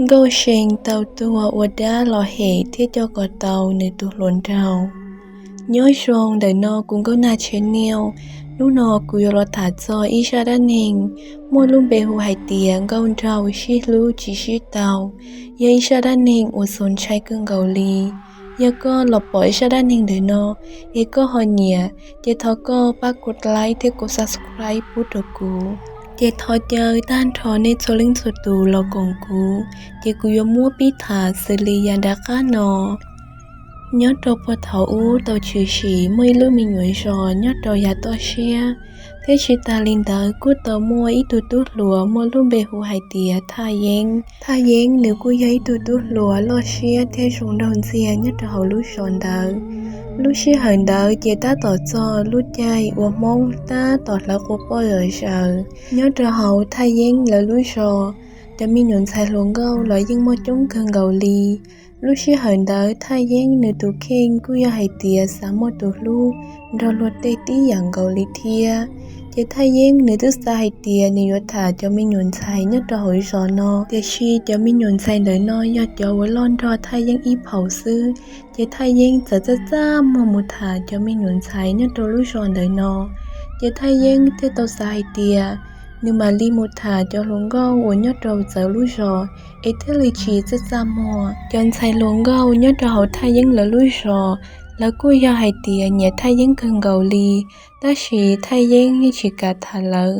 Nkauj See tau tuag ua dab los hem thiab coj kom tau nws tus hluas nraug. Nyob zoo ntawm no kuv Nkauj Nag Channel. Hnub no kuv yuav los tham txog ib zaj dab neeg muaj lub npe hu hais tias nkauj nraug sib hlub tsis sib tau. Yog ib zaj dab neeg uas txaus ntshai kawg nkaus li. Yog koj los pom ib zaj dab neeg ntawm no es koj ho nyiam, ces thov koj pab kuv like thiab kuv subscribe pub rau kuv. Ces thov caw tag nrho nej txhua leej txhua tus los koom kuv, ces kuv yuav muab pib tham xws li yav nram qab no. Nyob rau puag thaum ub tau tshwm sim muaj ib lub me nyuam zos nyob rau yav toj siab, thiab tsis tas li ntawd kuj tau muaj ib tug tub hluas muaj lub npe hu hais tias Thaj Yeeb. Thaj Yeeb nws kuj yog ib tug tub hluas loj siab thiab zoo nraug ntxiag nyob rau hauv lub zos ntawd. Lub sij hawm ntawd ces tab tom txog lub caij uas Hmoob tab tom hlawv quas poj zom zaws. Nyob rau hauv Thaj Yeeb lawv lub zos, cov me nyuam ntxhais hluas nkauj los yeej muaj coob kawg nkaus li. Lub sij hawm ntawd Thaj Yeeb nws tus kheej kuj yog hais tias xav muaj tus hlub nrog luag tej tib yam nkaus li thiab. Ces Thaj Yeeb nws twb xav hais tias nws yuav tham cov me nyuam ntxhais nyob rau hauv zos no, tiam sis cov me nyuam ntxhais ntawm no yog cov uas loj nrog Thaj Yeeb ib phaum xwb. Ces Thaj Yeeb txawm txaj txaj muag mus tham cov me nyuam ntxhais nyob rau lub zos ntawm no. Ces Thaj Yeeb thiaj tau xav hais tias nws mam li mus tham cov hluas nkauj uas nyob rau txawv lub zos es thiaj li tsis txaj txaj muag. Cov ntxhais hluas nkauj nyob rau hauv Thaj Yeeb lawv lub zos, lawv kuj yog hais tias nyiam Thaj Yeeb kawg nkaus li, tab sis Thaj Yeeb yeej tsis kam tham lawv.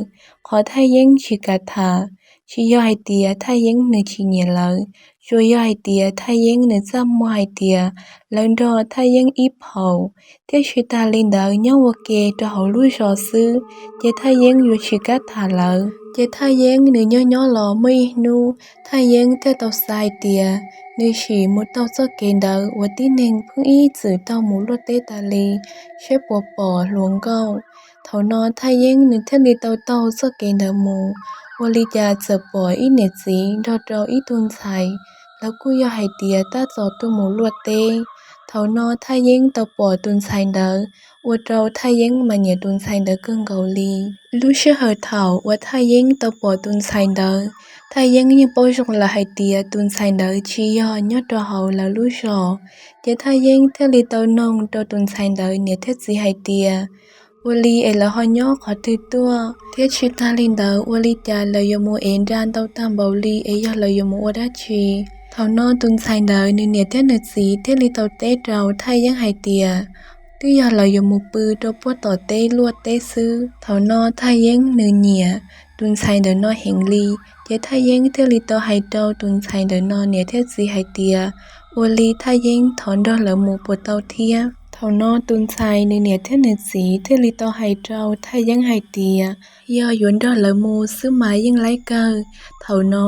Qhov Thaj Yeeb tsis kam tham, tsis yog hais tias Thaj Yeeb nws tsis nyiam lawv, tsuas yog hais tias Thaj Yeeb nws txaj muag hais tias lawv nrog Thaj Yeeb ib phaum, thiab tsis tas li ntawd nyob ua ke rau hauv lub zos xwb, ces Thaj Yeeb yuav tsis kam tham lawv. Ces Thaj Yeeb nws nyob nyob los muaj ib hnub Thaj Yeeb thiaj tau xav hais tias nws sim mus taug txoj kev ntawd uas tib neeg pheej ib txwm taug mus luaj teb tas li, saib puas pom hluas nkauj. Thaum no Thaj Yeeb nws thiaj li tau taug txoj kev ntawd mus, ua li cas txawm pom ib niam txiv nrog rau ib tug ntxhais, lawv kuj yog hais tias tab tom tuaj mus luaj teb. Thaum no Thaj Yeeb tau pom tus ntxhais ntawd, ua rau Thaj Yeeb mas nyiam tus ntxhais ntawd kawg nkaus li. Lub sij hawm thaum uas Thaj Yeeb tau pom tus ntxhais ntawd, Thaj Yeeb yeej paub zoo lawm hais tias tus ntxhais ntawd tsis yog nyob rau hauv lawv lub zos. Ces Thaj Yeeb thiaj li tau noog rau tus ntxhais ntawd niam thiab txiv hais tias ua li es lawv ho nyob qhov twg tuaj, thiab tsis tas li ntawd ua li cas lawv yuav mus ev nra ntau tag npaum li es yog lawv yuav mus ua dab tsi. Thaum no tus ntxhais ntawd nws niam thiab nws txiv thiaj li tau teb rau Thaj Yeeb hais tias twb yog lawv yuav mus pw rau puag tom teb luaj teb xwb. Thaum no Thaj Yeeb nws nyiam tus ntxhais ntawm no heev li, ces Thaj Yeeb thiaj li tau hais rau tus ntxhais ntawm no niam thiab txiv hais tias ua li Thaj Yeeb thov nrog lawv mus puas tau thiab. Thaum no tus ntxhais nws niam thiab nws txiv thiaj li tau hais rau Thaj Yeeb hais tias yog yuav nrog lawv mus xwb mas yeej laib kawg. Thaum no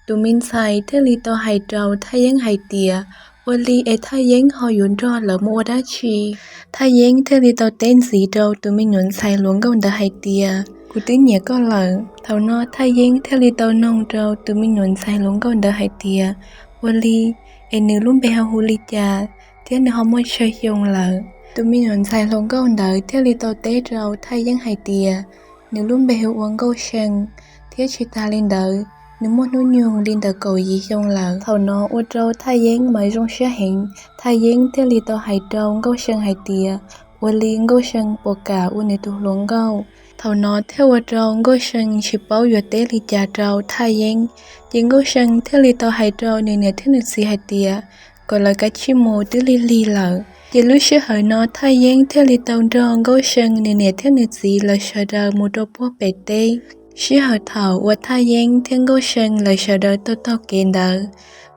tus me ntxhais thiaj li tau hais rau Thaj Yeeb hais tias ua li es Thaj Yeeb ho yuav nrog lawv mus ua dab tsi? Thaj Yeeb thiaj li tau teb ntxiv rau tus me nyuam ntxhais hluas nkauj ntawd hais tias kuv twb nyiam koj lawm. Thaum no Thaj Yeeb thiaj li tau noog rau tus me nyuam ntxhais hluas nkauj ntawd hais tias ua li es nws lub npe ho hu li cas thiab nws ho muaj tsawg xyoo lawm? Tus me nyuam ntxhais hluas nkauj ntawd thiaj li tau teb rau Thaj Yeeb hais tias nws lub npe hu ua Nkauj See, thiab tsis tas li ntawd nws muaj hnub nyoog li ntawm kaum yim xyoo lawm. Thaum no ua rau Thaj Yeeb mas zoo siab heev, Thaj Yeeb thiaj li tau hais rau Nkauj See hais tias ua li Nkauj See puas kam ua nws tus hluas nkauj. Thaum no thiaj ua rau Nkauj See tsis paub yuav teb li cas rau Thaj Yeeb, ces Nkauj See thiaj li tau hais rau nws niam thiab nws txiv hais tias kom lawv kav tsij mus, twb lig lig lawm. Ces lub sij hawm no Thaj Yeeb thiaj li tau nrog Nkauj See nws niam thiab nws txiv lawv sawv daws mus rau puag pem teb. Sij hawm thaum uas Thaj Yeeb thiab Nkauj See lawv sawv daws taug taug kev ntawd,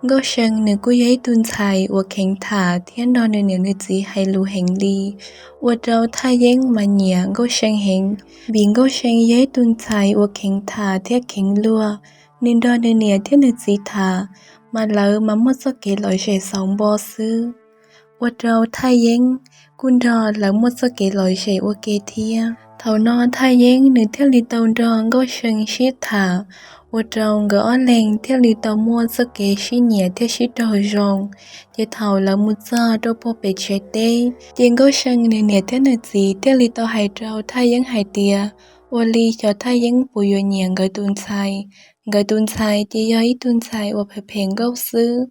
Nkauj See nws kuj yog ib tug ntxhais uas kheev tham thiab nrog nws niam nws txiv hais lus heev li, ua rau Thaj Yeeb mas nyiam Nkauj See heev, vim Nkauj See yog ib tug ntxhais uas kheev tham thiab kheev luag. Nws nrog nws niam thiab nws txiv tham, mas lawv mas muaj txoj kev lom zem xauv npo xwb, ua rau Thaj Yeeb kuj nrog lawv muaj txoj kev lom zem ua ke thiab. Thaum no Thaj Yeeb nws thiaj li tau nrog Nkauj See sib tham, ua rau nkawd ob leeg thiaj li tau muaj txoj kev sib nyiam thiab sib raug zoo. Ces thaum lawv mus txog rau puag pem tsev teb, ces Nkauj See nws niam thiab nws txiv thiaj li tau hais rau Thaj Yeeb hais tias ua li xyov Thaj Yeeb puas yuav nyiam nkawd tus ntxhais, Nkawd tus ntxhais ces yog ib tug ntxhais uas phem phem nkauj xwb,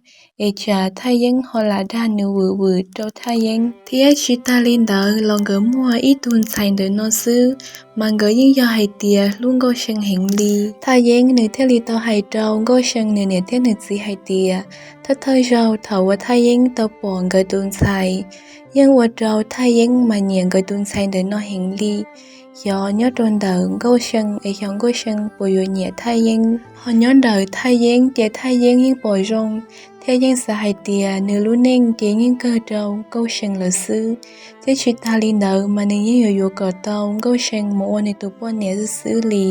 es tsam Thaj Yeeb ho lam dag nws vwm vwm rau Thaj Yeeb. Thiab tsis tas li ntawd los nkawd muaj ib tug ntxhais ntawm no xwb, mas nkawd yeej yog hais tias hlub Nkauj See heev li. Thaj Yeeb nws thiaj li tau hais rau Nkauj See nws niam thiab nws txiv hais tias, thawj thawj zaug thaum uas Thaj Yeeb tau pom nkawd tus ntxhais, yeej ua rau Thaj Yeeb mas nyiam nkawd tus ntxhais ntawm no heev li. Xyov nyob rau ntawm Nkauj See es xyov Nkauj See puas yuav nyiam Thaj Yeeb. Ho nyob ntawm Thaj Yeeb ces Thaj Yeeb yeej pom zoo thiab yeej xav hais tias nws lub neej ces yeej kawg rau Nkauj See lawm xwb, thiab tsis tas li ntawd mas nws yeej yuav yuav kom tau Nkauj See mus ua nws tus poj niam xwb xwb li.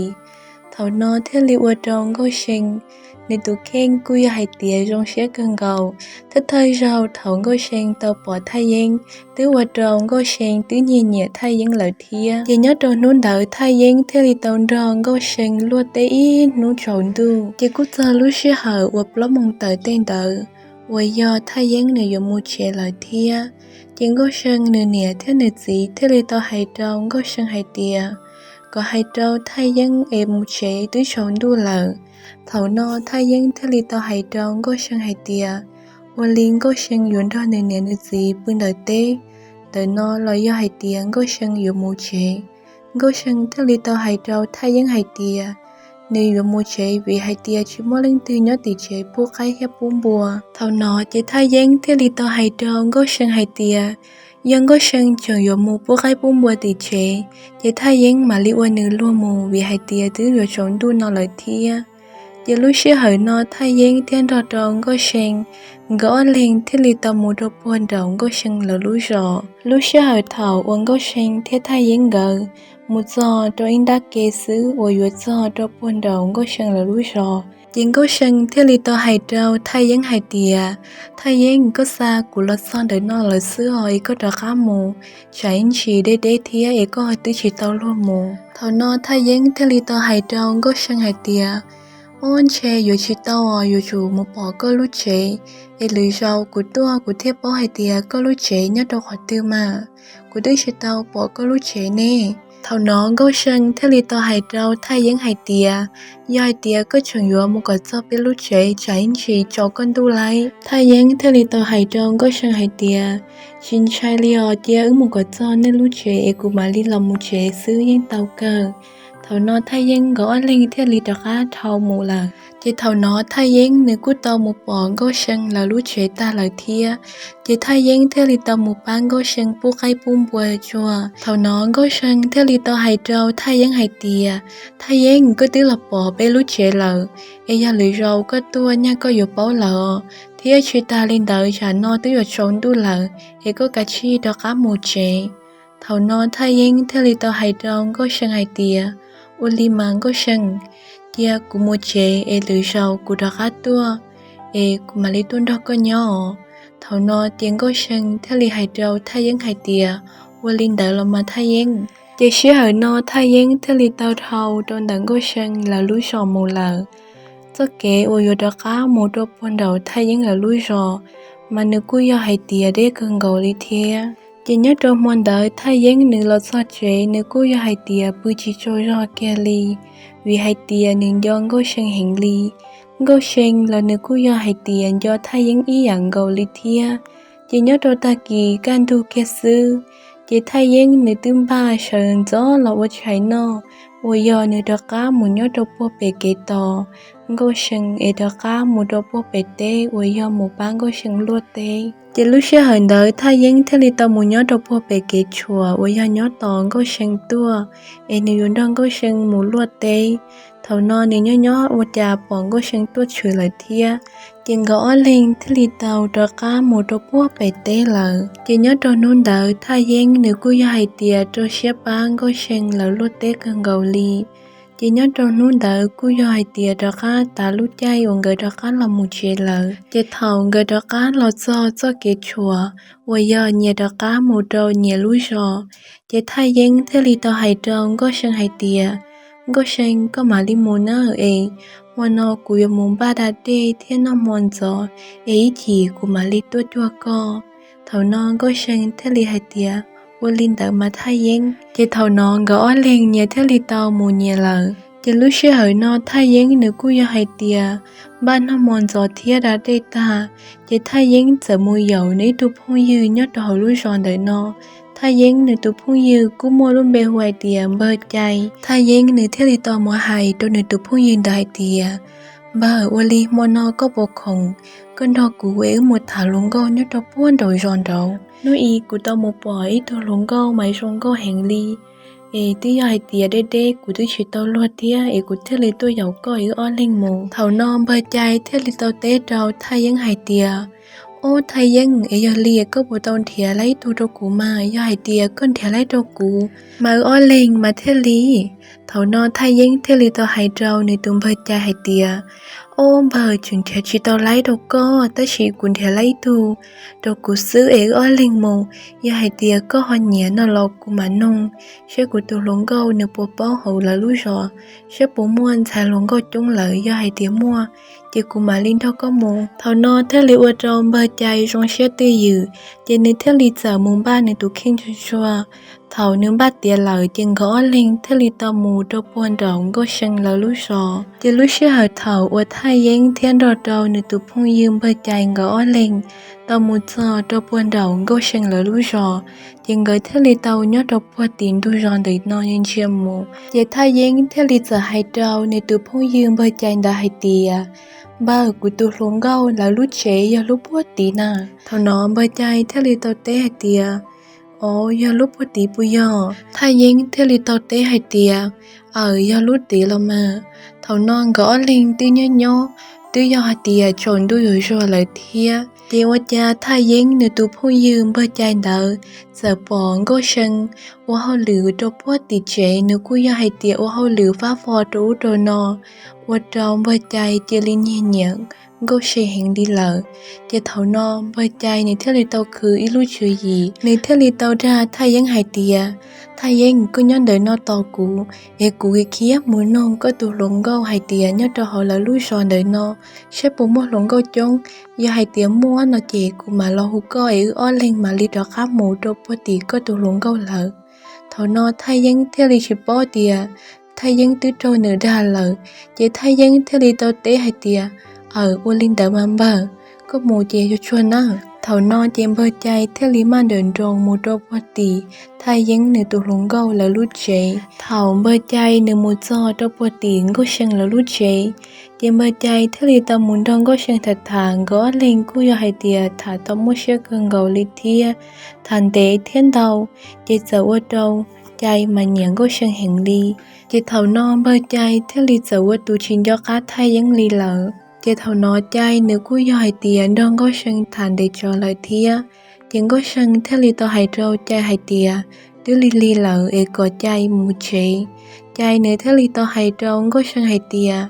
Thaum no thiaj li ua rau Nkauj See nws tus kheej kuj yog hais tias zoo siab kawg nkaus. Thawj thawj zaug thaum Nkauj See tau pom Thaj Yeeb, twb ua rau Nkauj See twb nyiam nyiam Thaj Yeeb lawm thiab. Ces nyob rau hnub ntawd Thaj Yeeb thiaj li tau nrog Nkauj See luaj teb ib hnub tsaus ntuj. Ces kuj txog lub sij hawm uas plaub moos tawm tej ntawd uas yog Thaj Yeeb nws yuav mus tsev lawm thiab. Ces Nkauj See nws niam thiab nws txiv thiaj li tau hais rau Nkauj See hais tias, kom hais rau Thaj Yeeb es mus tsev twb tsaus ntuj lawm. Thaum no Thaj Yeeb thiaj li tau hais rau Nkauj See hais tias, ua li Nkauj See yuav nrog nws niam nws txiv pw ntawm teb ntawm no los yog hais tias Nkauj See yuav mus tsev? Nkauj See thiaj li tau hais rau Thaj Yeeb hais tias, nws yuav mus tsev vim hais tias tsis muaj leej twg nyob tim tsev pub qaib thiab pub npua. Thaum no ces Thaj Yeeb thiaj li tau hais rau Nkauj See hais tias, yog Nkauj See tseem yuav mus pub qaib pub npua tim tsev, ces Thaj Yeeb mam li ua nws luag mus vim hais tias twb yuav tsaus ntuj no lawm thiab. Ces lub sij hawm no Thaj Yeeb thiab nrog rau Nkauj See, nkawd ob leeg thiaj li tau mus rau puag nraum Nkauj See lawv lub zos. Lub sij hawm thaum uas Nkauj See thiab Thaj Yeeb nkawd mus txog rau ib nrab ke xwb uas yuav txog rau puag nraum Nkauj See lawv lub zos, ces Nkauj See thiaj li tau hais rau Thaj Yeeb hais tias, Thaj Yeeb, koj xa kuv los txog ntawm no lawm xwb os, es koj rov qab mus, tsam ib ntsis deb deb thiab es koj twb tsis tau luag mus. Thaum no Thaj Yeeb thiaj li tau hais rau Nkauj See hais tias, ob, ntshe yuav tsis tau os, yuav tsum mus pom koj lub tsev, es lwm zaus kuv tuaj kuv thiaj paub hais tias koj lub tsev nyob rau qhov twg mas, kuv twb tsis tau pom koj lub tsev ne. Thaum no Nkauj See thiaj li tau hais rau Thaj Yeeb hais tias, yog hais tias koj tseem yuav mus kom txog peb lub tsev, tsam ib ntsis tsaus koj ntuj lawm. Thaj Yeeb thiaj li tau hais rau Nkauj See hais tias, tsis ntshai li os, cia wb mus kom txog nej lub tsev es kuv mam li los mus tsev xwb yeej tau kawg. Thaum no Thaj Yeeb nkawd ob leeg thiaj li rov qab dhau mus lawm. Ces thaum no Thaj Yeeb nws kuj tau mus pom Nkauj See lawv lub tsev tag lawm thiab. Ces Thaj Yeeb thiaj li tau mus pab Nkauj See pub qaib pub npua tsuag. Thaum no Nkauj See thiaj li tau hais rau Thaj Yeeb hais tias, Thaj Yeeb, koj twb los pom peb lub tsev lawm, es yog lwm zaus koj tuaj nyaj koj yuav paub lawm, thiab tsis tas li ntawd tsam no twb yuav tsaus ntuj lawm, es koj kav tsij rov qab mus tsev. Thaum no Thaj Yeeb thiaj li tau hais rau Nkauj See hais tias, ua li mas Nkauj See, cia kuv mus tsev es lwm zaus kuv rov qab tuaj, es kuv mam li tuaj nrog koj nyob os. Thaum no ces Nkauj See thiaj li hais rau Thaj Yeeb hais tias, ua li ntawd los mas Thaj Yeeb. Ces sij hawm no Thaj Yeeb thiaj li tau dhau rau ntawm Nkauj See lawv lub zos mus lawm. Txoj kev uas yuav rov qab mus rau puag nraum Thaj Yeeb lawv lub zos, mas nws kuj yog hais tias deb kawg nkaus li thiab. Ces nyob rau hmo ntawd Thaj Yeeb nws los txog tsev nws kuj yog hais tias pw tsis tsaug zog kiag li, vim hais tias nws nco Nkauj See heev li. Nkauj See los nws kuj yog hais tias nco Thaj Yeeb ib yam nkaus li thiab. Ces nyob rau tag kis kaj ntug kiag xwb, ces Thaj Yeeb nws twb npaj sawv ntxov los ua tshais noj, uas yog nws rov qab mus nyob rau puag pem kev tos Nkauj See es rov qab mus rau puag pem teb uas yog mus pab Nkauj See luaj teb. Ces lub sij hawm ntawd Thaj Yeeb thiaj li tau mus nyob rau puag pem kev tshuam uas yog nyob tos Nkauj See tuaj, es nws yuav nrog Nkauj See mus luaj teb. Thaum no nws nyob nyob ua cas pom Nkauj See tuaj tshwm lawm thiab. Ces nkawd ob leeg thiaj li tau rov qab mus rau puag pem teb lawm. Ces nyob rau hnub ntawd Thaj Yeeb nws kuj yog hais tias rau siab pab Nkauj See lawv luaj teb kawg nkaus li. Ces nyob rau hnub ntawd kuj yog hais tias rov qab tav lub caij uas nkawd rov qab los mus tsev lawm. Ces thaum nkawd rov qab los txog txoj kev tshuam uas yog nyias rov qab mus rau nyias lub zos, ces Thaj Yeeb thiaj li tau hais rau Nkauj See hais tias, Nkauj See, koj mam li mus nawb es, hmo no kuv yuav mus npaj da dej thiab noj hmo ntxov, es ib chim kuv mam li tuaj cuag koj. Thaum no Nkauj See thiaj li hais tias, ua li ntawd mas Thaj Yeeb. Ces thaum no nkawd ob leeg nyias thiaj li tau mus nyias lawm. Ces lub sij hawm no Thaj Yeeb nws kuj yog hais tias npaj noj mov ntxov thiab da dej tag, ces Thaj Yeeb txawm mus yaum nws ib tug phooj ywg nyob rau hauv lub zos ntawm no. Thaj Yeeb nws tus phooj ywg kuj muaj lub npe hu hais tias Npawg Cai. Thaj Yeeb nws thiaj li tau mus hais rau nws tus phooj ywg ntawd hais tias, Npawg, ua li hmo no koj puas khoom, koj nrog kuv es wb mus tham hluas nkauj nyob rau puag nraum zos nraud? Hnub i kuv tau mus pom ib tug hluas nkauj mas zoo nkauj heev li, es twb yog hais tias deb deb kuv twb tsis tau luag thiab es kuv thiaj li tuaj yaum koj es wb ob leeg mus. Thaum no Npawg Cai thiaj li tau teb rau Thaj Yeeb hais tias, Ob, Thaj Yeeb, es yog li koj puas tau nrhiav laib ib tug rau kuv mas? Yog hais tias koj nrhiav laib rau kuv mas wb ob leeg mas thiaj li. Thaum no Thaj Yeeb thiaj li tau hais rau nws tus Npawg Cai hais tias, Ob, npawg, tseem nrhiav tsis tau laib rau koj, tab sis kuv nrhiav laib ib tug rau kuv xwb es wb ob leeg mus. Yog hais tias koj ho nyiam no los kuv mam noog saib kuv tus hluas nkauj nws puas paub hauv lawv lub zos, saib puas muaj ntxhais hluas nkauj coob lawm. Yog hais tias muaj, ces kuv mam li nrog koj mus. Thaum no thiaj li ua rau Npawg Cai zoo siab twj ywm, ces nws thiaj li txawm mus npaj nws tus kheej tsuag tsuag. Thaum nws npaj tiav lawm ces nkawd ob leeg thiaj li tau mus rau puag nraum Nkauj See lawv lub zos. Ces lub sij hawm thaum uas Thaj Yeeb thiab nrog rau nws tus phooj ywg Npawg Cai nkawd ob leeg tau mus txog rau puag nraum Nkauj See lawv lub zos, ces nkawd thiaj li tau nyob rau puag tim ntug zos ntawm no ntsia mus. Ces Thaj Yeeb thiaj li txawm hais rau nws tus phooj ywg Npawg Cai ntawd hais tias, Npawg, kuv tus hluas nkauj lawv lub tsev yog lub puag tid na. Thaum no Npawg Cai thiaj li tau teb hais tias, Aub, yog lub puag tid puas yog? Thaj Yeeb thiaj li tau teb hais tias, Aw, yog lub tid los mas. Thaum no nkawd ob leeg twb nyob nyob, twb yog hais tias tsaus ntuj yuav zog lawm thiab. Ces ua cas Thaj Yeeb nws tus phooj ywg Npawg Cai ntawd txawm pom Nkauj See ua hauj lwm rau puag tim tsev, nws kuj yog hais tias ua hauj lwm fab fo rau ub rau no, ua rau Npawg Cai cia li nyiag nyiam Nkauj See heev li lawm. Ces thaum no Npawg Cai nws thiaj li tau khwv ib lub tswv yim, nws thiaj li tau dag Thaj Yeeb hais tias, Thaj Yeeb, koj nyob ntawm no tos kuv, es kuv khiav mus noog koj tus hluas nkauj hais tias nyob rau hauv lawv lub zos ntawm no saib puas muaj hluas nkauj coob. Yog hais tias muaj no ces kuv mam los hu koj es wb ob leeg mam li rov qab mus rau puag tim koj tus hluas nkauj lawm. Thaum no Thaj Yeeb thiaj li tsis paub tias Thaj Yeeb twb raug nws dag lawm, ces Thaj Yeeb thiaj li tau teb hais tias, Aw, ua li ntawd mas npawg, koj mus ces yuav tsuag na. Thaum no ces Npawg Cai thiaj li maj nrawm nroos mus rau puag tim Thaj Yeeb nws tus hluas nkauj lawv lub tsev. Thaum Npawg Cai nws mus txog rau puag tim Nkauj See lawv lub tsev, ces Npawg Cai thiaj li tau mus nrog Nkauj See tham tham, nkawd ob leeg kuj yog hais tias tham tau muaj siab kawg nkaus li thiab, tham ntev thiab ntau, ces txawm ua rau Cai mas nyiam Nkauj See heev li. Ces thaum no Npawg Cai thiaj li txawm ua tus tsis nco qab Thaj Yeeb li lawm. Ces thaum no Cai nws kuj yog hais tias nrog Nkauj See tham ntev tsawv lawm thiab, ces Nkauj See thiaj li tau hais rau Cai hais tias twb lig lig lawm es kom Cai mus tsev. Cai nws thiaj li tau hais rau Nkauj See hais tias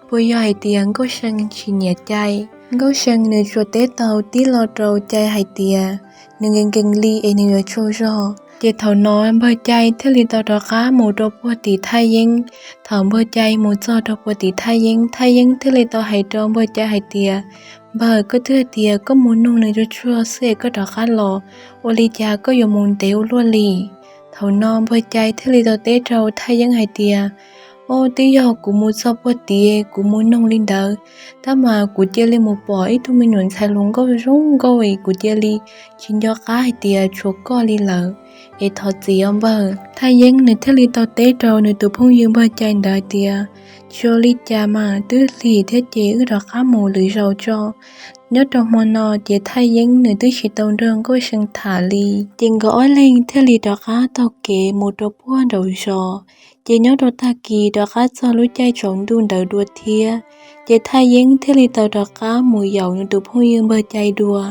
puas yog hais tias Nkauj See tsis nyiam Cai. Nkauj See nws tsuas teb tau tib lo rau Cai hais tias nws nkees nkees li es nws yuav tsaug zog. Ces thaum no Npawg Cai thiaj li tau rov qab mus rau puag tim Thaj Yeeb. Thaum Npawg Cai mus txog rau puag tim Thaj Yeeb, Thaj Yeeb thiaj li tau hais rau Npawg Cai hais tias, Npawg, koj twb hais tias koj mus noog nws tsuag tsuag xwb es koj rov qab los, ua li cas koj yuav mus ntev ua luaj li? Thaum no Npawg Cai thiaj li tau teb rau Thaj Yeeb hais tias, Au, twb yog kuv mus txog puag tid kuv mus noog li ntawd, tab mas kuv cia li mus pom ib tug me nyuam ntxhais hluas nkauj zoo nkauj es kuv cia li tsis nco qab hais tias tshuav koj li lawm, es thov txim os npawg. Thaj Yeeb nws thiaj li tau teb rau nws tus phooj ywg Npawg Cai ntawd hais tias, Tsis ua li cas mas, twb hlis thiab ces wb rov qab mus lwm zaus tso. Nyob rau hmo no ces Thaj Yeeb nws twb tsis tau nrog Nkauj See tham li, ces nkawd ob leeg thiaj li rov qab taug kev mus rau puag nraum zos. Ces nyob rau tag kis rov qab txog lub caij tsaus ntuj ntawd dua thiab, ces Thaj Yeeb thiaj li tau rov qab mus yaum nws tus phooj ywg Npawg Cai dua.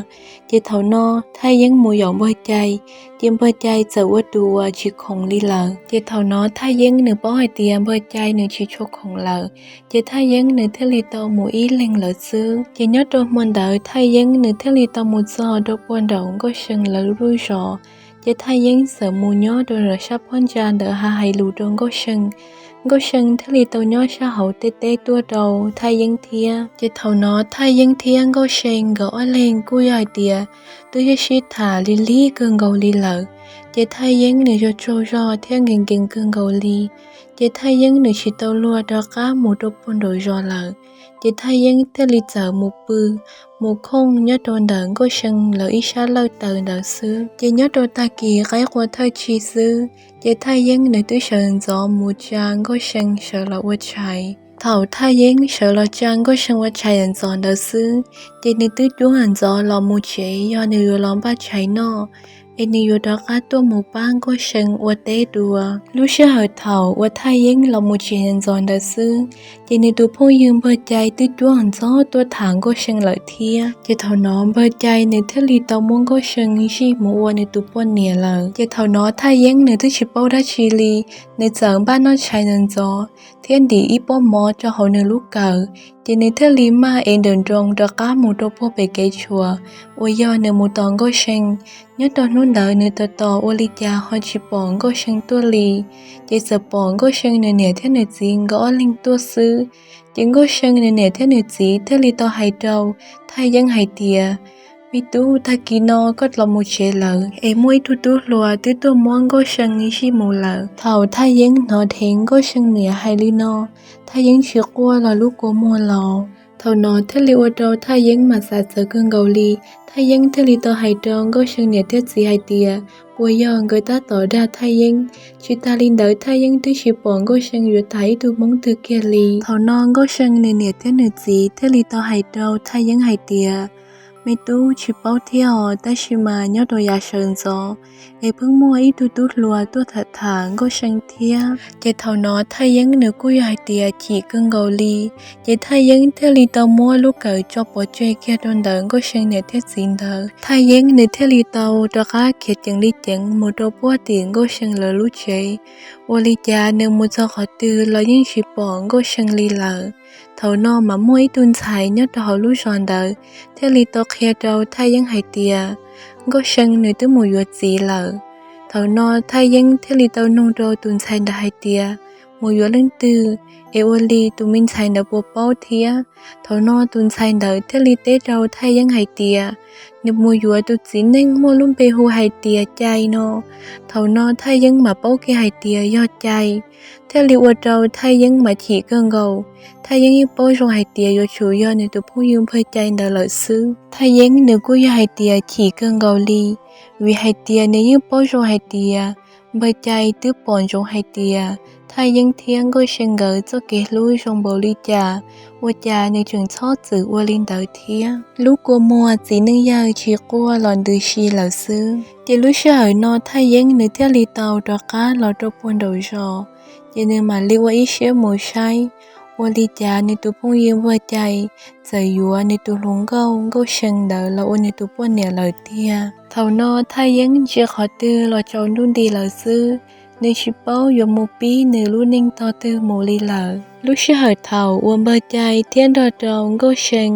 Ces thaum no Thaj Yeeb mus yaum Npawg Cai, ces Npawg Cai txawm ua tus uas tsis khoom li lawm. Ces thaum no Thaj Yeeb nws paub hais tias Npawg Cai nws tsis tshua khoom lawm, ces Thaj Yeeb nws thiaj li tau mus ib leeg lawm xwb. Ces nyob rau hmo ntawd Thaj Yeeb nws thiaj li tau mus txog rau puag nraum Nkauj See lawv lub zos. Ces Thaj Yeeb txawm mus nyob rau sab phab ntsa ntawd hais lus rau Nkauj See. Nkauj See thiaj li tau nyob sab hauv teb teb tuaj rau Thaj Yeeb thiab. Ces thaum no Thaj Yeeb thiab Nkauj See nkawd ob leeg kuj yog hais tias twb sib sib tham lig lig kawg nkaus li lawm. Ces Thaj Yeeb nws tsaug tsaug zog thiab nkees nkees kawg nkaus li. Ces Thaj Yeeb nws tsis tau luag rov qab mus rau puag nraum zos lawm. Ces Thaj Yeeb thiaj li txawm mus pw, mus khooj nyob rau ntawm Nkauj See lawv ib sab lawj taws ntawd xwb. Ces nyob rau tag kis qaib qua thawj tsig xwb, ces Thaj Yeeb nws twb sawv ntxov mus tsa Nkauj See sawv los ua tshais. Thaum Thaj Yeeb sawv los tsa Nkauj See ua tshais ntxov ntawd xwb, ces nws twb cuab ntxov los mus tsev yog nws yuav los npaj tshais noj, es nws yuav rov qab tuaj mus pab Nkauj See ua teb dua. Lub sij hawm thaum uas Thaj Yeeb los mus tsev ntxov ntawd xwb, ces nws tus phooj ywg Npawg Cai twb cuab ntxov tuaj tham Nkauj See lawm thiab. Ces thaum no Npawg Cai nws thiaj li tau muab Nkauj See zij mus ua nws tus poj niam lawm. Ces thaum no Thaj Yeeb nws twb tsis paub dab tsi li, nws txawm npaj noj tshais ntxov ntxov thiab ntim ib pob mov rau hauv nws lub kawm, ces nws thiaj li maj es nrawm nroos rov qab mus rau puag pem kev tshuam uas yog nws mus tos Nkauj See. Nyob rau hnub ntawd nws tos tos ua li cas ho tsis pom Nkauj See tuaj li, ces txawm pom Nkauj See nws niam thiab nws txiv nkawd ob leeg tuaj xwb. Ces Nkauj See nws niam thiab nws txiv thiaj li tau hais rau Thaj Yeeb hais tias, Me tub, tag kis no koj los mus tsev lawm es muaj ib tug tub hluas twb tuaj muab Nkauj See zij mus lawm. Thaum Thaj Yeeb hnov dheev Nkauj See niam hais li no, Thaj Yeeb tsis quaj los lub kua muag los. Thaum no thiaj li ua rau Thaj Yeeb mas xav txawv kawg nkaus li. Thaj Yeeb thiaj li tau hais rau Nkauj See niam thiab txiv hais tias, Puas yog nkawd tab tom dag Thaj Yeeb? Tsis tas li ntawd Thaj Yeeb twb tsis pom Nkauj See yuav tham ib tug Hmoob twg kiag li. Thaum no Nkauj See nws niam thiab nws txiv thiaj li tau hais rau Thaj Yeeb hais tias, Me tub, tsis paub thiab os, tab sis mas nyob rau yav sawv ntxov es pheej muaj ib tug tub hluas tuaj tham tham Nkauj See thiab. Ces thaum no Thaj Yeeb nws kuj yog hais tias chim kawg nkaus li. Ces Thaj Yeeb thiaj li tau muab lub kawm tso pov tseg kiag rau ntawm Nkauj See niam thiab txiv ntawd. Thaj Yeeb nws thiaj li tau rov qab khiav ceev li ceev mus rau puag tim Nkauj See lawv lub tsev. Ua li cas nws mus txog qhov twg los yeej tsis pom Nkauj See li lawm. Thaum no mas muaj ib tug ntxhais nyob rau hauv lub zos ntawd thiaj li tau qhia rau Thaj Yeeb hais tias, Nkauj See nws twb mus yuav txiv lawm. Thaum no Thaj Yeeb thiaj li tau nug rau tus ntxhais ntawd hais tias, Mus yuav leej twg? Es ua li tus me ntxhais ntawd puas paub thiab? Thaum no tus ntxhais ntawd thiaj li teb rau Thaj Yeeb hais tias, Nws mus yuav tus txiv neej muaj lub npe hu hais tias Cai no. Thaum no Thaj Yeeb mas paub kiag hais tias yog Cai, thiaj li ua rau Thaj Yeeb mas chim kawg nkaus. Thaj Yeeb yeej paub zoo hais tias yuav tsum yog nws tus phooj ywg Npawg Cai ntawd lawm xwb. Thaj Yeeb nws kuj yog hais tias chim kawg nkaus li, vim hais tias nws yeej paub zoo hais tias Npawg Cai twb pom ntsoov hais tias Thaj Yeeb thiab Nkauj See nkawd txoj kev hlub zoo npaum li cas, ua cas nws tseem txhob txwm ua li ntawd thiab. Lub kua muag txiv neej yawg tsis quaj los ntws si lawm xwb. Ces lub sij hawm no Thaj Yeeb nws thiaj li tau rov qab los rau puag nraum zos, ces nws mam li ua ib siab mus saib ua li cas nws tus phooj ywg Npawg Cai txawm yuav nws tus hluas nkauj Nkauj See ntawd los ua nws tus poj niam lawm tiag. Thaum no Thaj Yeeb ntsia qhov twg los tsaus ntuj nti lawm xwb, nws tsis paub yuav mus pib nws lub neej tog twg mus li lawm. Lub sij hawm thaum uas Npawg Cai thiab nrog rau Nkauj See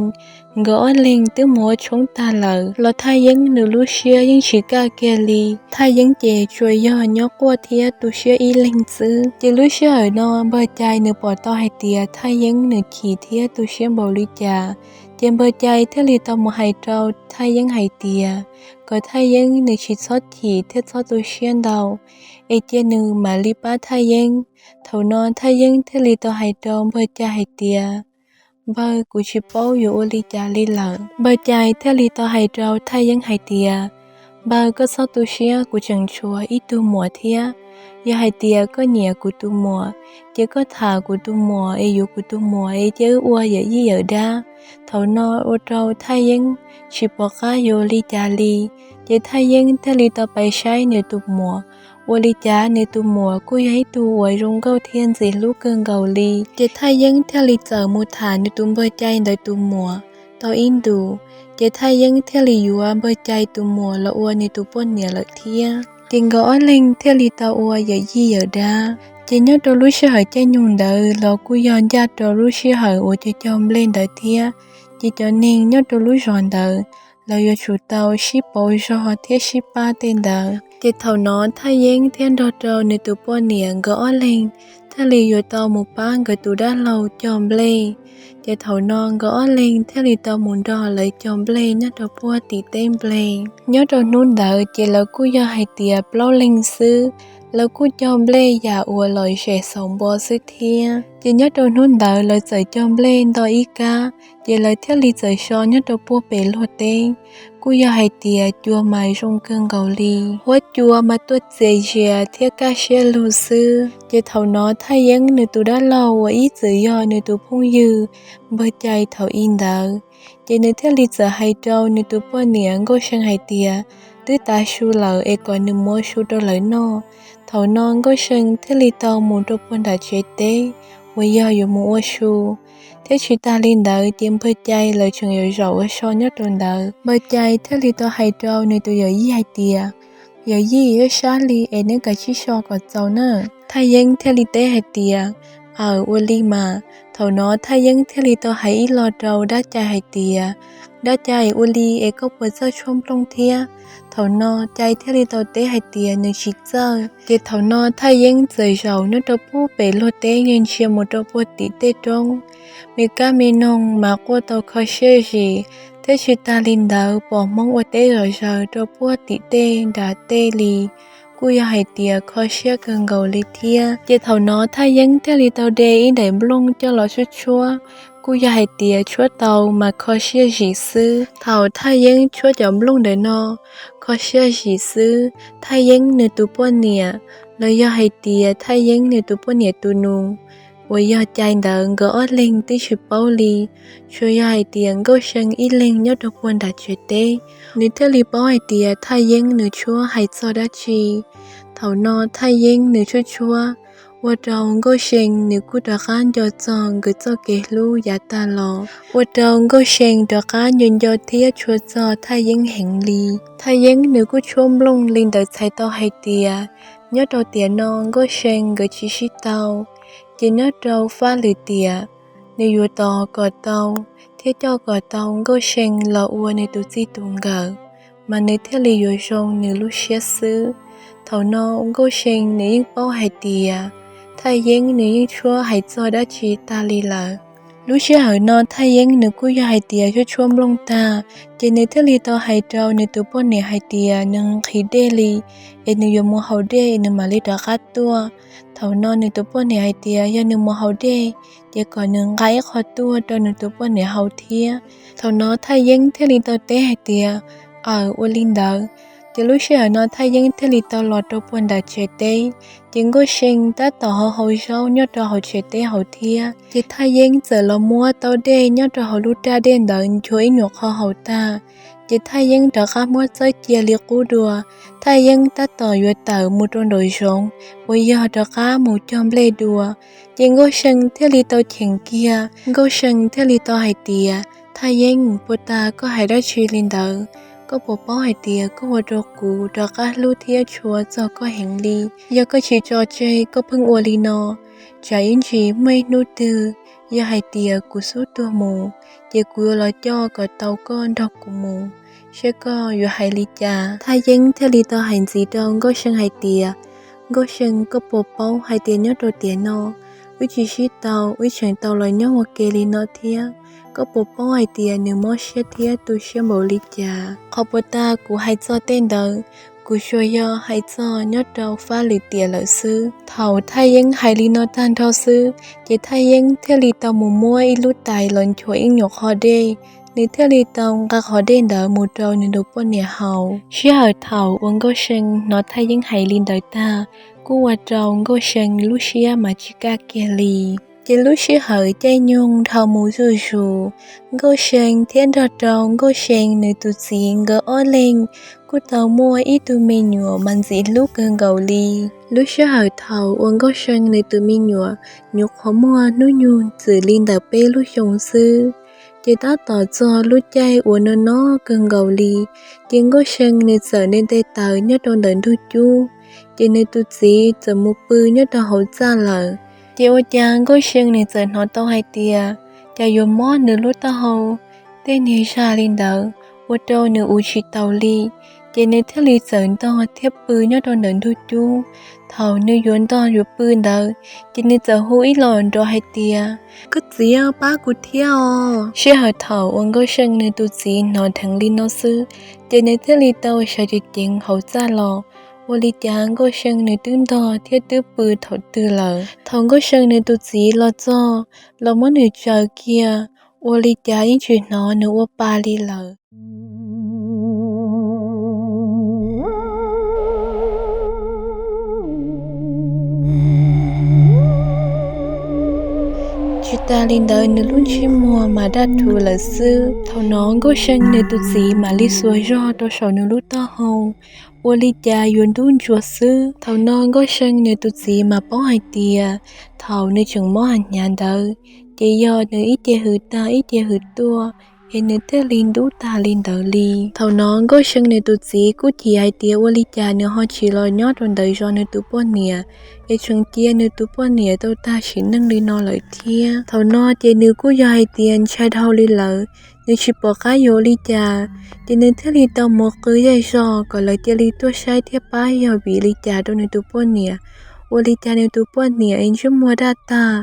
nkawd ob leeg twb mus ua tshoob tag lawm los Thaj Yeeb nws lub siab yeej tsis kaj kiag li. Thaj Yeeb ces tsuas yog nyob quaj thiab tu siab ib leeg xwb. Ces lub sij hawm no Npawg Cai nws pom tau hais tias Thaj Yeeb nws chim thiab tu siab npaum li cas, ces Npawg Cai thiaj li tau mus hais rau Thaj Yeeb hais tias kom Thaj Yeeb nws tsis txhob chim thiab txhob tu siab ntau, es cia nws mam li pab Thaj Yeeb. Thaum no Thaj Yeeb thiaj li tau hais rau Npawg Cai hais tias, Npawg, kuv tsis paub yuav ua li cas li lawm. Npawg Cai thiaj li tau hais rau Thaj Yeeb hais tias, Npawg, koj txhob tu siab, kuv tseem tshuav ib tug muam thiab. Yog hais tias koj nyiam kuv tus muam, ces koj tham kuv tus muam es yuav kuv tus muam es cia wb ua yawm yij yawm dab. Thaum no ua rau Thaj Yeeb tsis pom qab yuav li cas li, ces Thaj Yeeb thiaj li tau pais saib nws tus muam. Ua li cas nws tus muam kuj yog ib tug uas zoo nkauj thiab ntxim hlub kawg nkaus li, ces Thaj Yeeb thiaj li txawm mus tham nws tus Npawg Cai ntawd tus muam tau ib ntus, ces Thaj Yeeb thiaj li yuav Npawg Cai tus muam los ua nws tus poj niam lawm thiab. Ces nkawd ob leeg thiaj li tau ua yawm yij yawm dab. Ces nyob rau lub sij hawm caij nyoog ntawd los kuj yog ncaj rau lub sij hawm uas cog cog nplej ntawd thiab, ces cov neeg nyob rau lub zos ntawd lawv yuav tsum tau sib pauv zog thiab sib pab tej ntawd. Ces thaum no Thaj Yeeb thiab nrog rau nws tus poj niam nkawd ob leeg thiaj li yuav tau mus pab nkawd tus dab laug cog nplej. Ces thaum no nkawd ob leeg thiaj li tau mus nrog lawv cog nplej nyob rau puag tim teb nplej. Nyob rau hnub ntawd ces lawv kuj yog hais tias plaub leeg xwb, lawv kuj cog nplej yam uas lom zem xaus npo xwb thiab. Ces nyob rau hnub ntawd lawv txawm cog nplej nto ib kab, ces lawv thiaj li txawm so nyob rau puag pem luag teb. Kuj yog hais tias cua mas zoo kawg nkaus li, huab cua mas tuaj txias zias thiab kaj siab lug xwb. Ces thaum no Thaj Yeeb nws tus dab laug uas ib txwm yog nws tus phooj ywg npawg Cai thaum i ntawd, ces nws thiaj li txawm hais rau nws tus poj niam Nkauj See hais tias, twb tav su lawm es kom nws mus ua su rau lawv noj. Thaum no Nkauj See thiaj li tau mus rau puag nram tsev teb uas yog yuav mus ua su, thiab tsis tas li ntawd ces npawg Cai lawv tseem yuav zaum ua so nyob rau ntawd. Npawg Cai thiaj li tau hais rau nws tus yawm yij hais tias, yawm yij, sab sab li es neb kav tsij so kom txaus na. Thaj Yeeb thiaj li teb hais tias, aw, ua li mas. Thaum no Thaj Yeeb thiaj li tau hais ib lo rau dab Cai hais tias, dab Cai, ua li es koj puas txawj tshuab nplooj thiab? Thaum no Cai thiaj li tau teb hais tias nws tsis txawj. Ces thaum no Thaj Yeeb txawm zaum nyob rau puag pem luag teb ntsia mus rau puag tim tej roob, me kab me noog mas quaj tau kho siab zim, thiab tsis tas li ntawd pom Hmoob ua teb zom zaws rau puag tim tej nram tej li, kuj yog hais tias kho siab kawg nkaus li thiab. Ces thaum no Thaj Yeeb thiaj li tau de ib daim nplooj coj los tshuab tshuab, kuj yog hais tias tshuab tau mas kho siab zim xwb. Thaum Thaj Yeeb tshuab cov nplooj ntawm no kho siab zim xwb, Thaj Yeeb nws tus poj niam, los yog hais tias Thaj Yeeb nws tus poj niam tus nus uas yog Cai ntawd, nkawd ob leeg twb tsis paub li, tsuas yog hais tias Nkauj See ib leeg nyob rau puag nram tsev teb, nws thiaj li paub hais tias Thaj Yeeb nws tshuab hais txog dab tsi. Thaum no Thaj Yeeb nws tshuab tshuab, ua rau Nkauj See nws kuj rov qab nco txog nkawd txoj kev hlub yav tag los, ua rau Nkauj See rov qab nco nco thiab tshua txog Thaj Yeeb heev li. Thaj Yeeb nws kuj tshuab nplooj li ntawd txhais tau hais tias nyob rau tiam no Nkauj See nkawd tsis sib tau, ces nyob rau fab lwm tiam nws yuav tos kom tau thiab coj kom tau Nkauj See los ua nws tus txij tus nkawm, mas nws thiaj li yuav zoo nws lub siab xwb. Thaum no Nkauj See nws yeej paub hais tias Thaj Yeeb nws yeej tshuab hais txog dab tsi tag li lawm. Lub sij hawm no Thaj Yeeb nws kuj yog hais tias tshuab tshuab nplooj tag, ces nws thiaj li tau hais rau nws tus poj niam hais tias nws nqhis dej li, es nws yuav mus haus dej es nws mam li rov qab tuaj. Thaum no nws tus poj niam hais tias yog nws mus haus dej, ces kom nws nqa ib qho tuaj rau nws tus poj niam haus thiab. Thaum no Thaj Yeeb thiaj li tau teb hais tias, aw, ua li ntawd. Ces lub sij hawm no Thaj Yeeb thiaj li tau los rau puag nram tsev teb, ces Nkauj See tab tom haus haus zaub nyob rau hauv tsev teb haus thiab. Ces Thaj Yeeb txawm los muab taub dej nyob rau hauv lub raj dej ntawd nchuav ib nyuam qho haus tag, ces Thaj Yeeb rov qab muab txawb cia li qub dua. Thaj Yeeb tab tom yuav tawm mus rau nraum zoov uas yog rov qab mus cog nplej dua, ces Nkauj See thiaj li tau cheem kiag. Nkauj See thiaj li tau hais tias, Thaj Yeeb, puag ta koj hais dab tsi li ntawd? Koj puas paub hais tias koj ua rau kuv rov qab hlub thiab tshua txog koj heev li? Yog koj tsis tso tseg koj pheej ua li no, tsam ib ntsis muaj ib hnub twg yog hais tias kuv xub tuag mus, ces kuv yuav los coj kom tau koj nrog kuv mus, seb koj yuav hais li cas. Thaj Yeeb thiaj li tau hais ntxiv rau Nkauj See hais tias, Nkauj See, koj puas paub hais tias nyob rau tiam no wb tsis sib tau, wb tseem tau los nyob ua ke li no thiab? Koj puas paub hais tias nws mob siab thiab tu siab npaum li cas? Qhov puas tas kuv hais txog tej ntawd, kuv tsuas yog hais txog nyob rau fab lwm tiam lawm xwb. Thaum Thaj Yeeb hais li no tag nrho xwb, ces Thaj Yeeb thiaj li tau mus muab ib lub tais los nchuav ib nyuam qho dej, nws thiaj li tau nqa qhov dej ntawd mus rau nws tus poj niam haus. Sij hawm thaum uas Nkauj See hnov Thaj Yeeb hais li ntawd tag, kuj ua rau Nkauj See lub siab mas tsis kaj kiag li. Ces lub sij hawm caij nyoog dhau mus zuj zus, Nkauj See thiab nrog rau Nkauj See nws tus txiv nkawd ob leeg kuj tau muaj ib tug me nyuam mas ntxim hlub kawg nkaus li. Lub sij hawm thaum uas Nkauj See nws tus me nyuam nyuam qhuav muaj hnub nyoog txwm li ntawm peb lub xyoo xwb, ces tab tom txog lub caij uas no no kawg nkaus li, ces Nkauj See nws txawm nte nte taws nyob rau ntawm ntug cub, ces nws tus txiv txawm mus pw nyob rau hauv txaj lawm. Ces ua cas Nkauj See nws txawm hnov tau hais tias cas yuav mob nws lub taub hau tej niag zag li ntawd, ua rau nws ua tsis taus li. Ces nws thiaj li txawm ntog thiab pw nyob rau ntawm ntug cub. Thaum nws yuav ntog yuav pw ntawd, ces nws txawm hu ib los nrov hais tias, Koj txiv, pab kuv thiab os! Sij hawm thaum uas Nkauj See nws tus txiv hnov dheev li no xwb, ces nws thiaj li tau sawv ceev ceev hauv txaj los. Ua li cas Nkauj See nws twb ntog thiab twb pw thaum twg lawm. Thaum Nkauj See nws tus txiv los txog, los muab nws tsaws kiag, ua li cas yeej tsis hnov nws ua pa li lawm. Tsis tas li ntawd, nws lub ntsej muag mas daj rhuv lawm xwb. Thaum no Nkauj See nws tus txiv mam li xuas zog rau saum nws lub taub hau, ua li cas yuav ntub ntsuag xwb. Thaum no Nkauj See nws tus txiv mas paub hais tias thaum nws tseem mob hnyav ntawd, ces yog nws ib ce hws tag ib ce hws tuaj, es nws thiaj li ntub tag li ntawd li. Thaum no Nkauj See nws tus txiv kuj chim hais tias ua li cas nws ho tsis los nyob rau ntawd zov nws tus poj niam, es tseem cia nws tus poj niam tau tag sim neej li no lawm thiab. Thaum no ces nws kuj yog hais tias ntshai dhau li lawm, nws tsis pom qab yuav ua li cas, ces nws thiaj li tau mus qw zej zog kom lawv cia li tuaj saib thiab pab yog vim li cas rau nws tus poj niam. Ua li cas nws tus poj niam es ntsej muag daj tag,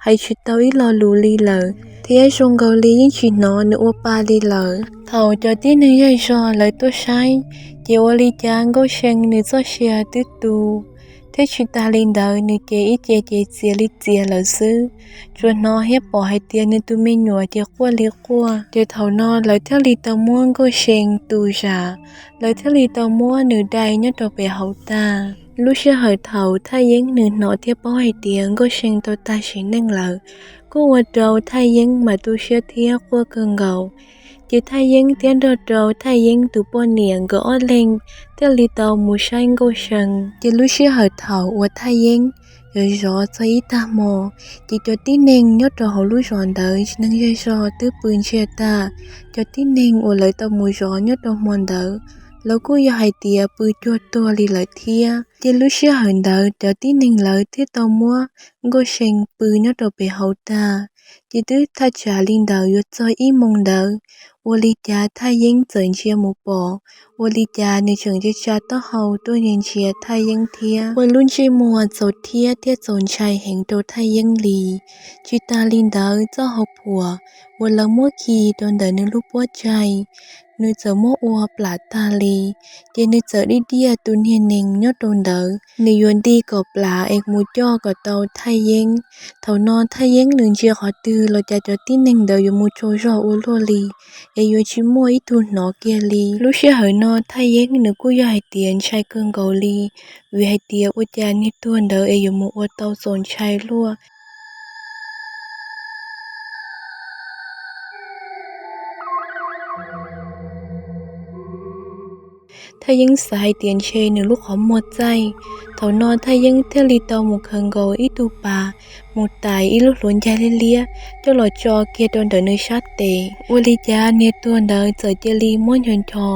hais tsis tau ib lo lus li lawm, thiab zoo nkaus li yeej tsis hnov nws ua pa li lawm. Thaum cov tib neeg zej zog lawv tuaj saib, ces ua li cas Nkauj See nws txoj sia twb tu, thiab tsis tas li ntawd nws ces ib ce ces txias li txias lawm xwb. Tsuas hnov thiab pom hais tias nws tus me nyuam ces quaj li quaj. Ces thaum no lawv thiaj li tau muab Nkauj See tu zam, lawv thiaj li tau muab nws dai nyob rau pem hauv tag. Lub sij hawm thaum Thaj Yeeb nws hnov thiab paub hais tias Nkauj See tau tag sim neej lawm, kuj ua rau Thaj Yeeb mas tu siab thiab quaj kawg nkaus. Ces Thaj Yeeb thiab nrog rau Thaj Yeeb tus poj niam nkawd ob leeg thiaj li tau mus saib Nkauj See. Ces lub sij hawm thaum uas Thaj Yeeb yuav zov txog ib tag hmo, ces cov tib neeg nyob rau hauv lub zos ntawd tsis neeg zej zog twb pw ntsiag tag. Cov tib neeg uas lawv tau mus zov nyob rau hmo ntawd, lawv kuj yog hais tias pw cuag tuag li lawm thiab. Ces lub sij hawm ntawd cov tib neeg lawv thiaj tau muab Nkauj See pw nyob rau pem hauv tag. Ces twb thaj tsam li ntawd yuav txog ib moos ntawd, ua li cas Thaj Yeeb txawm ntsia mus pom, ua li cas nws tseem ntsia tsa taub hau tuaj ntsia ntsia Thaj Yeeb thiab ua lub ntsej muag txaus thiab thiab txaus ntshai heev rau Thaj Yeeb li. Tsis tas li ntawd txoj hauv phuam uas lawv muab khi rau ntawm nws lub pob tsaig, nws txawm muab ua plam tag li. Ces nws txawm dig diaj tus niag nees nyob rau ntawd, nws yuav nti kom plam es mus coj kom tau Thaj Yeeb. Thaum no Thaj Yeeb nws ntsia qhov twg los cas cov tib neeg ntawd yuav mus tsaug zog ua luaj li, es yuav tsis muaj ib tug hnov kiag li. Lub sij hawm no Thaj Yeeb nws kuj yog hais tias ntshai kawg nkaus li, vim hais tias ua cas niag tuag ntawd es yuav mus ua tau txaus ntshai luaj. Thaj Yeeb xav hais tias ntshe nws lub qhov muag txaij. Thaum no Thaj Yeeb thiaj li tau mus khaws nkaus ib tug pas, mus tais ib lub hluav ncaig liab liab coj los tso kiag rau ntawm nws sab tes. Ua li cas niag tuag ntawd txawm cia li muab ncho ncho,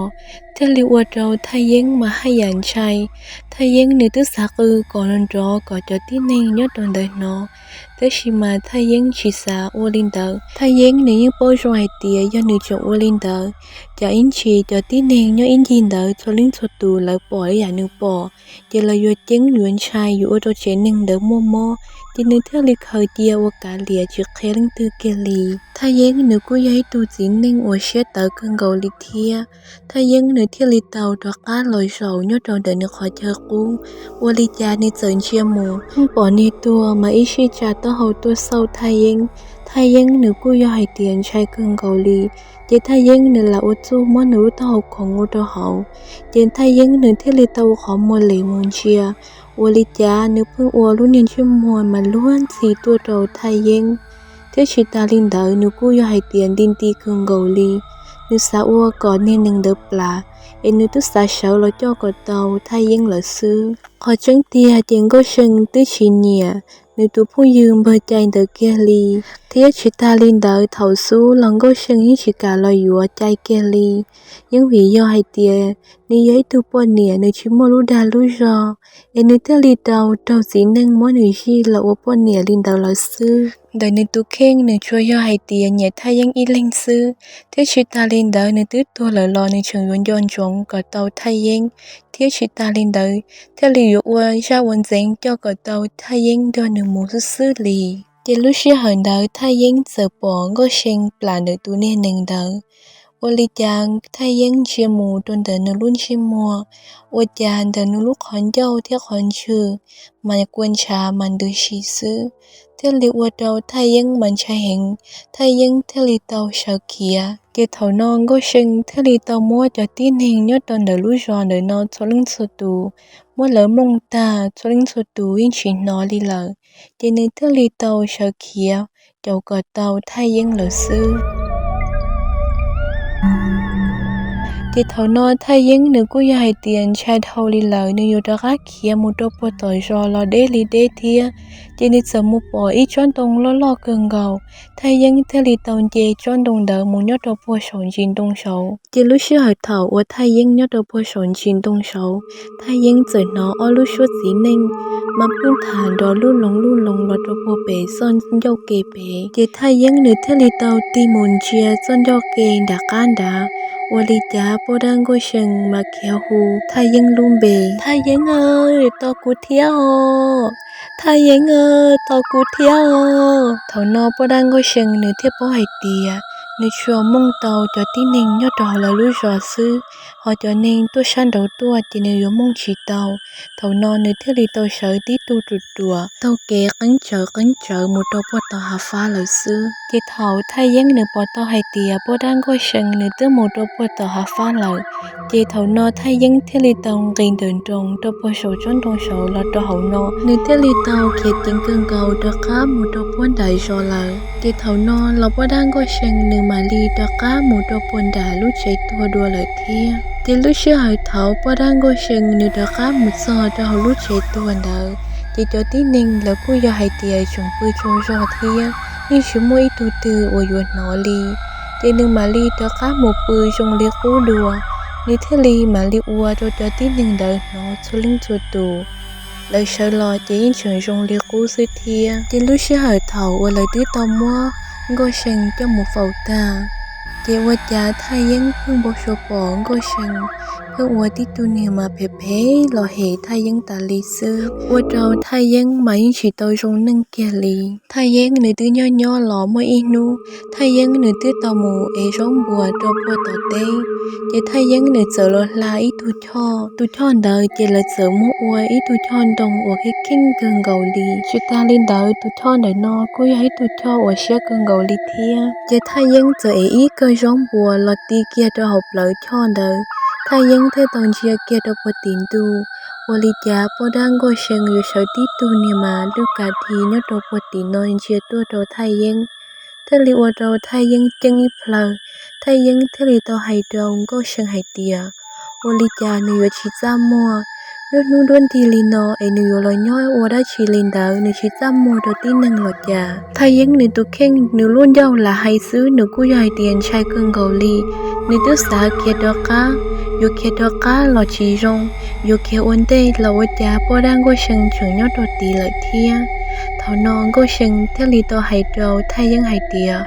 thiaj li ua rau Thaj Yeeb mas haj yam ntshai. Thaj Yeeb nws twb xav qw kom nrov kom cov tib neeg nyob rau ntawd hnov, tab sis mas Thaj Yeeb tsis xav ua li ntawd. Thaj Yeeb nws yeej paub zoo hais tias yog nws tseem ua li ntawd, cas ib ntsis cov tib neeg nyob ib ncig ntawd txhua leej txhua tus lawv pom ib yam nws pom, ces lawv yuav ceeb yuav ntshai yuav ua rau tsev neeg ntawd muaj mob. Ces nws thiaj li khaws cia ua kav liam tsis qhia leej twg kiag li. Thaj Yeeb nws kuj yog ib tug txiv neej uas siab tawv kawg nkaus li thiab. Thaj Yeeb nws thiaj li tau rov qab los zaum nyob rau ntawm nws qhov chaw qub. Ua li cas nws txawm ntsia mus pheej pom niag tuag mas ib sij tsa taub hau tuaj xauj Thaj Yeeb. Thaj Yeeb nws kuj yog hais tias ntshai kawg nkaus li. Ces Thaj Yeeb nws lam ua txuj muab nws lub taub hau khoov ua rau hauv. Ces Thaj Yeeb nws thiaj li tau ua qhov muag lem mus ntsia. Ua li cas nws pheej ua lub niag ntsej muag mas luag ntxhi tuaj rau Thaj Yeeb. Thiab tsis tas li ntawd nws kuj yog hais tias nti nti kawg nkaus li. Nws xav ua kom niag nees ntawd plam, es nws twb xav sawv los coj kom tau Thaj Yeeb lawm xwb. Qhov tseeb tiag ces Nkauj See twb tsis nyiam nws tus phooj ywg npawg Cai ntawd kiag li. Thiab tsis tas li ntawd thaum xub los Nkauj See yeej tsis kam los yuav Cai kiag li. Yeej vim yog hais tias nws yog ib tug poj niam nws tsis muaj lub dag lub zog, es nws thiaj li tau raug txiv neej muab nws zij los ua poj niam li ntawd lawm xwb. Ntawm nws tus kheej nws tsuas yog hais tias nyiam Thaj Yeeb ib leeg xwb, thiab tsis tas li ntawd nws twb tuag lawm los nws tseem yuav nco ntsoov kom tau Thaj Yeeb, thiab tsis tas li ntawd thiaj li yuav ua zaj ua ntxeev coj kom tau Thaj Yeeb nrog nws mus xwb xwb li. Ces lub sij hawm ntawd Thaj Yeeb txawm pom Nkauj See plam ntawm tus niag nees ntawd. Ua li cas Thaj Yeeb ntsia mus rau ntawm nws lub ntsej muag, ua cas ntawm nws lub qhov ncauj thiab qhov ntswg mas kua ntshav mas ntws si xwb, thiaj li ua rau Thaj Yeeb mas ntshai heev, Thaj Yeeb thiaj li tau sawv khiav. Ces thaum no Nkauj See thiaj li tau muab cov tib neeg nyob rau ntawm lub zos ntawm no txhua leej txhua tus, muab lawv mloog tag txhua leej txhua tus yeej tsis hnov li lawm, ces nws thiaj li tau sawv khiav caum kom tau Thaj Yeeb lawm xwb. Ces thaum no Thaj Yeeb nws kuj yog hais tias ntshai dhau li lawm, nws yuav rov qab khiav mus rau puag tom zos los deb li deb thiab. Ces nws txawm mus pom ib tsob ntoo loj loj kawg nkaus, Thaj Yeeb thiaj li tau nce tsob ntoo ntawd mus nyob rau puag saum ntsis ntoo saud. Ces lub sij hawm thaum uas Thaj Yeeb nyob rau puag saum ntsis ntoo saud, Thaj Yeeb txawm hnov ob lub suab txiv neej mas pheej tham nrov lub loos lub loos los rau puag pem txoj ncauj ke pem. Ces Thaj Yeeb nws thiaj li tau tig mus ntsia txoj ncauj ke nram qab nrad, ua li cas poj dab Nkauj See mas khiav hu Thaj Yeeb lub npe: Thaj Yeeb aw, tos kuv thiab os! Thaj Yeeb aw, tos kuv thiab os! Thaum no poj dab Nkauj See nws thiaj paub hais tias nws tsuas mloog tau cov tib neeg nyob rau hauv lawv lub zos xwb, ho cov neeg tuaj sab nraud tuaj ces nws yuav mloog tsis tau. Thaum no nws thiaj li tau sawv tib tug ruam ruam taug kev qeeb tsawv qeeb tsawv mus rau puag tom hav fab lawm xwb. Ces thaum Thaj Yeeb nws pom tau hais tias poj dab Nkauj See nws twb mus rau puag tom hav fab lawm, ces thaum no Thaj Yeeb thiaj li tau nqis ntawm nroos rau puag saum tsob ntoo saud los rau hauv no. Nws thiaj li tau khiav ceev kawg nkaus rov qab mus rau puag nram zos lawm. Ces thaum no los poj dab Nkauj See nws mam li rov qab mus rau puag nram lub tsev tuag dua lawm thiab. Ces lub sij hawm thaum poj dab Nkauj See nws rov qab mus txog rau hauv lub tsev tuag ntawd, ces cov tib neeg lawv kuj yog hais tias tseem pw tsaug zog thiab, yeej tsis muaj ib tug twg uas yuav hnov li. Ces nws mam li rov qab mus pw zoo li qub dua, nws thiaj li mam li ua rau cov tib neeg ntawd hnov txhua leej txhua tus. Lawv sawv los ces yeej tseem zoo li qub xwb thiab. Ces lub sij hawm thaum uas lawv twb tau muab Nkauj See coj mus faus tag, ces ua cas Thaj Yeeb pheej npau suav pom Nkauj See pheej ua tib tug niag mas phem phem los hem Thaj Yeeb tas li xwb, ua rau Thaj Yeeb mas yeej tsis tau zoo neej kiag li. Thaj Yeeb nws twb nyob nyob los muaj ib hnub Thaj Yeeb nws twb tau mus ev zaub npuas rau puag tom teb, ces Thaj Yeeb nws txawm los hla ib tug choj. Tus choj ntawd ces lawv txawm muab ua ib tug choj ntoo uas kheej kheej kawg nkaus li. Tsis tas li ntawd tus choj ntawm no kuj yog ib tug choj uas siab kawg nkaus li thiab. Ces Thaj Yeeb txawm ev ib kawm zaub npuas los ti kiag rau hauv plawv choj ntawd, Thaj Yeeb thiaj tau ntsia kiag rau puag tim ntuj. Ua li cas poj dab Nkauj See yuav sawv tib tug niag mas lwj kas dhi nyob rau puag tim no ntsia tuaj rau Thaj Yeeb, thiaj li ua rau Thaj Yeeb ceeb ib plhaw. Thaj Yeeb thiaj li tau hais rau Nkauj See hais tias, ua li cas nws yuav tsis txaj muag, nyob hnub nruab ntig li no es nws yuav los nyob ua dab tsi li ntawd, nws tsis txaj muag rau tib neeg los cas. Thaj Yeeb nws tus kheej nws lub ncauj lam hais xwb nws kuj yog hais tias ntshai kawg nkaus li. Nws twb xav khiav rov qab, yuav khiav rov qab los tsis zoo, yuav khiav ua ntej los ua cas poj dab Nkauj See tseem nyob rau tid lawm thiab. Thaum no Nkauj See thiaj li tau hais rau Thaj Yeeb hais tias,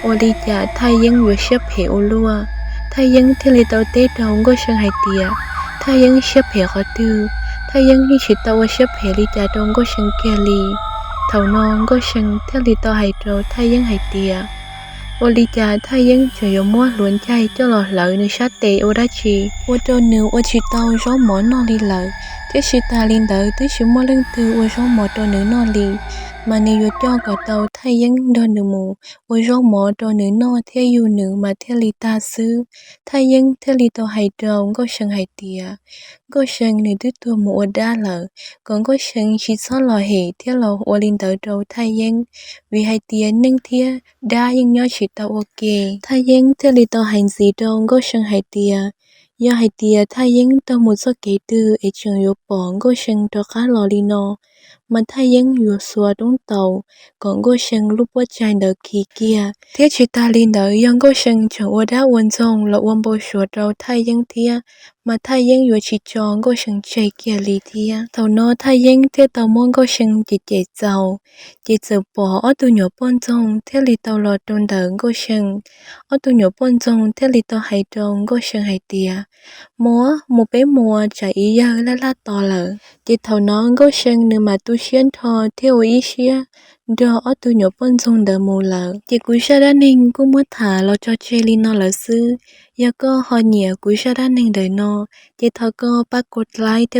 ua li cas Thaj Yeeb yuav siab phem ua luaj. Thaj Yeeb thiaj li tau teb rau Nkauj See hais tias, Thaj Yeeb siab phem qhov twg, Thaj Yeeb yeej tsis tau ua siab phem li cas rau Nkauj See kiag li. Thaum no Nkauj See thiaj li tau hais rau Thaj Yeeb hais tias, ua li cas Thaj Yeeb tseem yuav muab hluav ncaig coj los hlawv nws sab tes ua dab tsi, ua rau nws ua tsis tau zaub mov noj li lawm, thiab tsis tas li ntawd twb tsis muaj leej twg ua zaub mov rau nws noj li, mas nws yuav coj kom tau Thaj Yeeb nrog nws mus ua zaub mov rau nws noj thiab yug nws mas thiaj li tag xwb. Thaj Yeeb thiaj li tau hais rau Nkauj See hais tias, Nkauj See nws twb tuag mus ua dab lawm, kom Nkauj See tsis txhob los hem thiab los ua li ntawd rau Thaj Yeeb, vim hais tias neeg thiab dab yeej nyob tsis tau ua ke. Thaj Yeeb thiaj li tau hais ntxiv rau Nkauj See hais tias, yog hais tias Thaj Yeeb taug mus txoj kev twg es tseem yuav pom Nkauj See rov qab los li no, mas Thaj Yeeb yuav xuas roob taus kom Nkauj See lub pob tsaig ntawd khi kiag. Thiab tsis tas li ntawd, yog Nkauj See tseem ua dab ua ntxoog los ua npau suav rau Thaj Yeeb thiab, mas Thaj Yeeb yuav tsis tso Nkauj See tseg kiag li thiab. Thaum no Thaj Yeeb thiaj tau muab Nkauj See cem cem txaus, ces txawm pom ob tug nyuam poj ntxoog thiaj li tau los rau ntawm Nkauj See. Ob tug nyuam poj ntxoog thiaj li tau hais rau Nkauj See hais tias, Muam, mus peb mus, tsam ib yawg laj laj tos lawm. Ces thaum no Nkauj See nws mam tu siab nrho thiab ua ib siab nrog ob tug nyuam poj ntxoog ntawd mus lawm. Ces kuv zaj dab neeg kuj muab tham los tso tseg li no lawm xwb. Yog koj ho nyiam kuv zaj dab neeg ntawm no, ces thov koj pab kuv like thiab